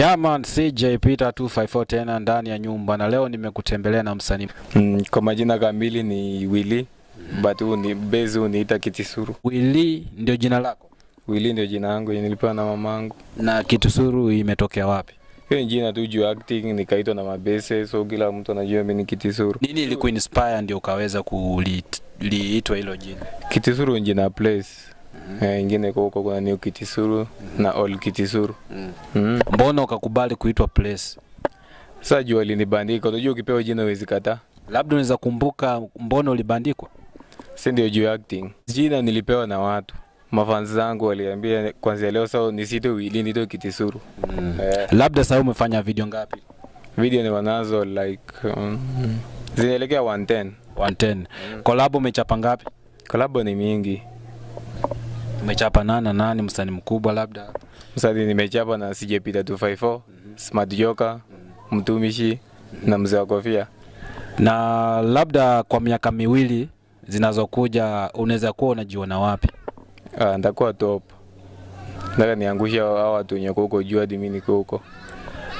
Yeah man, CJ Peter 254 tena ndani ya nyumba na leo nimekutembelea na msanii. Kwa majina kamili ni Willy, but huu ni base uniita Kitisuru. Willy ndio jina lako? Willy ndio jina yangu yenye nilipewa na mamangu. Na Kitisuru imetokea wapi? Hiyo ni jina tu juu acting nikaitwa na mabese, so kila mtu anajua mimi ni Kitisuru. Nini ilikuinspire ndio ukaweza kuliitwa hilo jina? Kitisuru ni jina place. Ingine iko huko kuna New Kitisuru na Old Kitisuru. Mbona ukakubali kuitwa place? Sasa juu alinibandika, unajua ukipewa jina huwezi kataa. Labda unaweza kumbuka mbona ulibandikwa? Si ndio juu acting. Jina nilipewa na watu. Mafans zangu waliambia kwanzia leo sasa nisiitwe Willy, niitwe Kitisuru. Labda sasa umefanya video ngapi? Video ni wanazo like zinaelekea 110. 110. Collab umechapa ngapi? Collab ni mingi. Umechapa nani nani, msanii mkubwa labda? Msanii nimechapa na CJ Peter 254, Smart Joker, Mtumishi na Mzee wa Kofia. Na labda kwa miaka miwili zinazokuja unaweza kuwa unajiona wapi? Nitakuwa top. Nataka niangushe hao watu wenye huko juu hadi mimi niko huko.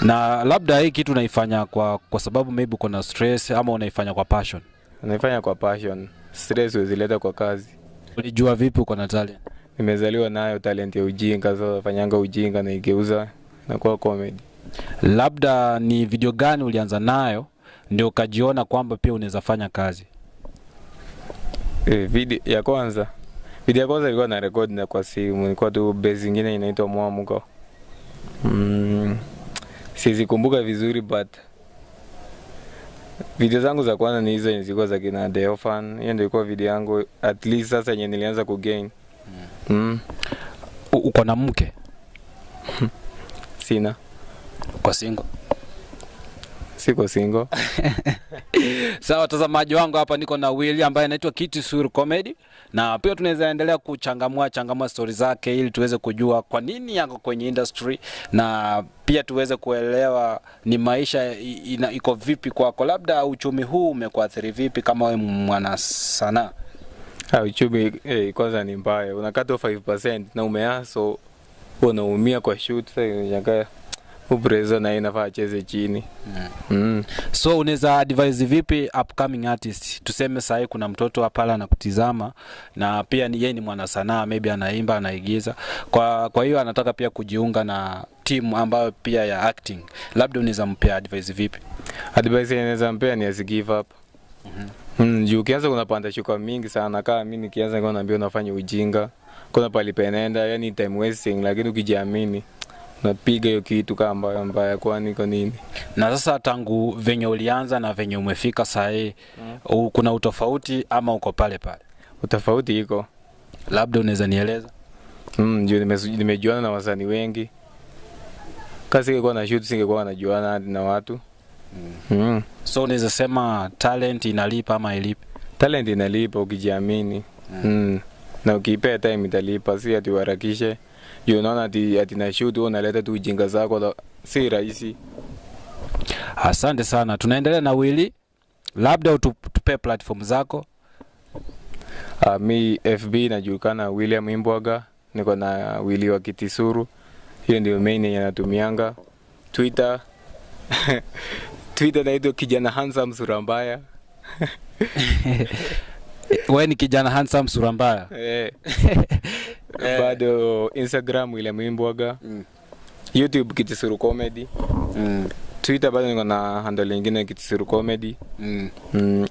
Na labda hii kitu unaifanya kwa sababu maybe uko na stress ama unaifanya kwa passion? Naifanya kwa passion. Stress huwezi kwa kazi. Ulijua vipi uko na talent? Nimezaliwa nayo talent ya ujinga, sasa nafanyanga ujinga na igeuza na kuwa comedy. Labda ni video gani ulianza nayo ndio ukajiona kwamba pia unaweza fanya kazi? Video ya kwanza. Video ya kwanza ilikuwa na record na kwa simu, ilikuwa tu base nyingine inaitwa Mwamuko. Siwezi kumbuka vizuri but video zangu za kwanza ni hizo zilikuwa za kina The Orphan. Hiyo ndio ilikuwa video yangu at least sasa yenye nilianza kugain. Uko na mke? Sina. Uko single? Siko single. Sawa, watazamaji wangu, hapa niko na Willy ambaye anaitwa Kitisuru Comedy, na pia tunaweza endelea kuchangamua changamua stori zake ili tuweze kujua kwa nini yako kwenye industry na pia tuweze kuelewa ni maisha iko vipi kwako, labda uchumi huu umekuathiri vipi kama wewe mwana sanaa. Uchumi kwanza ni mbaya. Unakatwa 5% na umeaso unaumia kwa shoot. Sasa unashangaa uprezo na inafaa acheze chini. So unaweza advise vipi upcoming artist? Tuseme sahii kuna mtoto pale anakutizama na pia ni yeye ni mwana sanaa, maybe anaimba, anaigiza. Kwa hiyo anataka pia kujiunga na timu ambayo pia ya acting. Labda unaweza mpea advice vipi? Advice inaweza mpea ni asi give up. Juu ukianza unapanda shuka mingi sana. Kama mimi nikianza nilikuwa naambia unafanya ujinga. Kuna pali penenda, yani time wasting, lakini ukijiamini unapiga hiyo kitu kama mbaya mbaya, kwani kwa nini? Na sasa tangu venye ulianza na venye umefika sahii, kuna utofauti ama uko pale pale? Utofauti iko. Labda unaweza nieleza? Juu nimejuana na wasanii wengi. Kama singekuwa na shoot singekuwa najuana na watu. So unaweza sema talent inalipa ama ilipi? Talent inalipa ukijiamini. Na ukiipea time italipa, si ati uharakishe. Juu unaona ati na shoot wewe unaleta tu ujinga zako, si rahisi. Asante sana. Tunaendelea na Willy. Labda utupe platform zako. Mi FB najulikana William Imbwaga, niko na Willy wa Kitisuru. Hiyo ndio main yenye natumianga. Twitter naitwa Kijana Handsome Sura Mbaya. Wewe ni Kijana Handsome Sura Mbaya. Bado Instagram William Imbwaga. YouTube Kitisuru Comedy. Twitter bado niko na handle nyingine Kitisuru Comedy.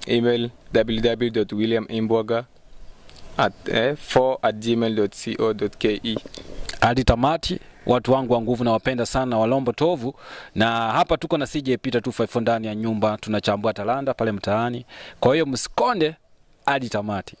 Email www.williamimbwaga at, 4@gmail.co.ke. Hadi tamati, watu wangu wa nguvu, nawapenda sana Walombo Tovu, na hapa tuko na CJ Peter 254 ndani ya nyumba, tunachambua talanta pale mtaani. Kwa hiyo msikonde hadi tamati.